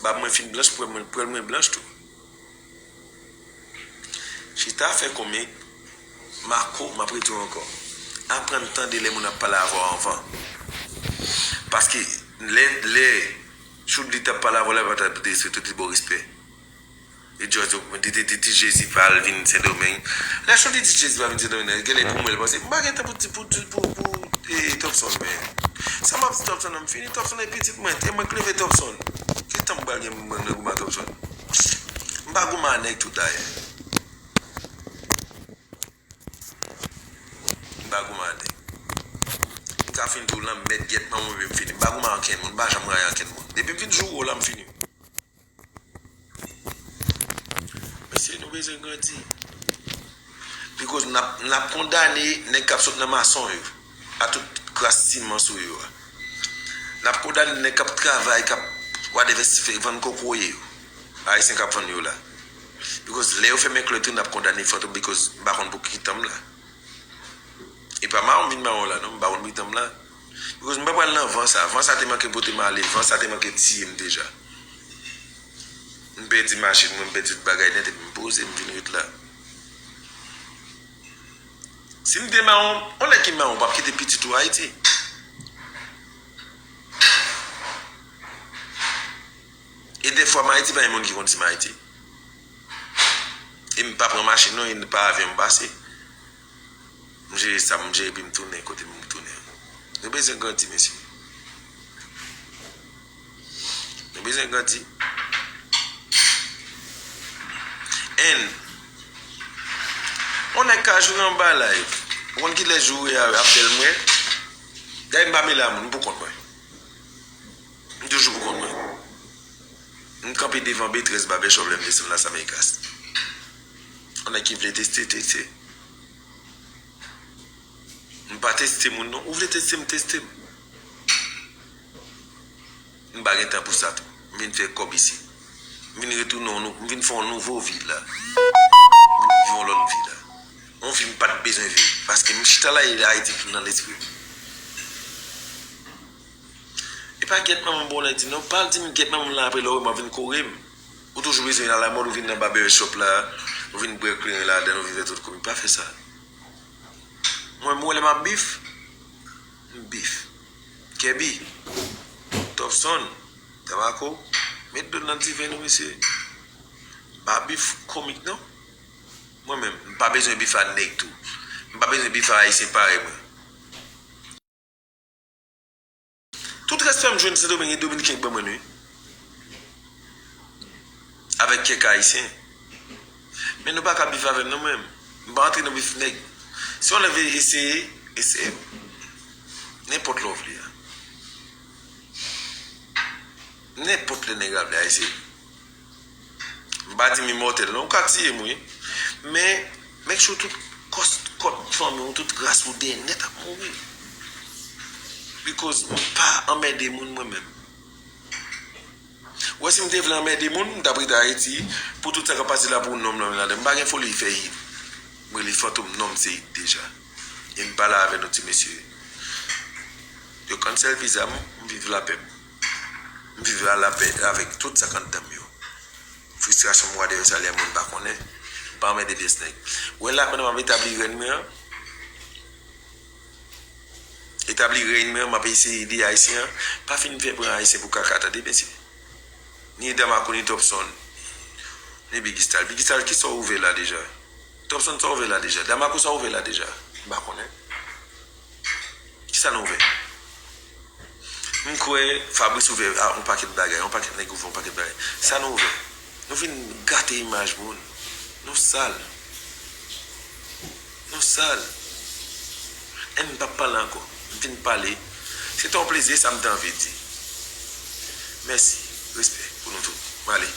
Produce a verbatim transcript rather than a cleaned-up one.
Bab mwen fin blanch, pwèl mwen, pwèl mwen blanch tou. Chita fè kòmik, Marco, m ap redi w ankò. Aprann tande lè moun ap pale avè w anvan. Paske lè, lè Choudly t ap pale avè w la, pa t ap derespekte w, te ba w respè. E George, di, di, di, di Jezi pa al vin Sendomeng. Lè Choudly di Jezi pa vin Sendomeng, genlè pou mwen, l panse, m pa gen tan pou, pou, pou, pou, pou, e, Topson, men. Sa m ap di Topson an, m fini. Topson e pitit mwen, e mwen k leve Topson. Ki tan m pral gen pou m nan goumen ak Topson? M pa goumen ak nèg tou dayè. M pa goumen ak nèg. M ka fin di w lanmèd gyèt manman w epi m fini. M pa goumen ak ankenn moun, m pa janm rayi ankenn moun. Depi m fin joure w la, m fini. Mesye, nou bezwen grandi. Because n ap, n ap kondane nèg k ap sot nan mason yo, a tout kras siman sou yo a. N ap kondane nèg k ap travay, k ap whatever, vann kokoye yo. Ayisyen k ap vann yo la. Because lè yo fèmen klèb tou, n ap kondane Fantom because m pa konn pou ki tan m la. E pa mawon m vin mawon la, non, m pa konn pou ki tan m la. Because m pa pral nan van sa. Van sa te manke pote m ale, van sa te manke tiye m deja. M pèdi machin mwen, m pèdi tout bagay nèt, epi m poze, m vin ret la. Si m te mawon, yon nèg ki mawon p ap kite pitit ou Ayiti. E dèfwa m Ayiti, pa gen moun ki konn si m Ayiti. E m pa pran machin non, e pa avyon m pase. M jere sa m jere, epi m tounen kote m tounen. Nou bezwen grandi, mesye. Nou bezwen grandi. And, yon nèg ka joure anba live. Ou konn kilè joure a ap bèl mwen? Gade m pa mele a moun, m pou kont mwen. M toujou pou kont mwen. M kanpe devan B trèz Barbershop lè m desann Las Américas. Yon nèg ki vle teste, teste. M pa teste moun non. Ou vle teste m, teste m. M pa gen tan pou sa tou. M vin fè kòb isi. M vin retounen yon nou-, m vin fè yon nouvo vi la. M vin viv yon lòt vi la. Yon vi m pa t bezwen viv. Paske m chita la, e Ayiti nan lespri m. E pa gyèt manman m bon lè di non. Pa al di m gyèt manman m la apre lè w wè m ap vin kore m. Ou toujou bezwen al lamòd, ou vin nan barbershop la, ou vin bwè kleren ladan, ou vin fè tout kòmik. Pa fè sa. Mwen, m wè lè m ap bif, m bif. Kèbi, Topson, Tabako, met dlo nan diven nou, mesye. M pa bif kòmik non. Mwen menm, m pa bezwen bif a nèg tou. M pa bezwen bif a ayisyen parèy mwen. Tout respè m jwenn Sendomeng e Dominiken k ban mwen, wi. Avèk kèk Ayisyen. Men nou pa ka bif avè m non, mwen menm. M pa antre nan bif nèg. Si yon nèg vle eseye, eseye m. Nenpòt lè w vle a. Nenpòt lè nèg la vle a, eseye m. M pa di m imòtèl non, ou ka tiye m wi. Men, make sure tout kòs, kòd fanmi w, tout ras ou dèyè nèt ap mouri. Because m pa anmède moun mwen menm. Ou wè si m te vle anmède moun, m t ap rete Ayiti, pou tout sa k ap pase la pou nonm lan ladan. M pa gen foli fè hit. M rele Fantom, non m se hit deja. E m pale avè nou ti mesye. Yo cancel viza m, m viv lapè m. M viv a lapè avèk tout sa k anndan m yo. Fristrasyon m, whatever sa lè moun pa konnen. M pa anmède pyès nèg. Ou wè la pandan m ap etabli rèn mwen an, etabli rèn mwen an, m ap eseye ede Ayisyen an. Pa fin fè pran Ayisyen pou kaka, tande, mesye. Ni Damaco, ni Topson, ni Biggy Stal. Biggy Stal, kisa w ouvè la deja? Topson, sa w ouvè la deja? Damaco, sa w ouvè la deja? M pa konnen. Kisa nou ouvè? M kwè Fabrice ouvè, ah, yon pakèt bagay, yon pakèt nèg ouvè yon pakèt bagay. Sa nou ouvè? Nou vin gate imaj moun. Nou sal. Nou sal. And m p ap pale ankò. M fin pale. Se te yon plezi, sa m te anvi di. Mèsi. Respè pou nou tout. M ale.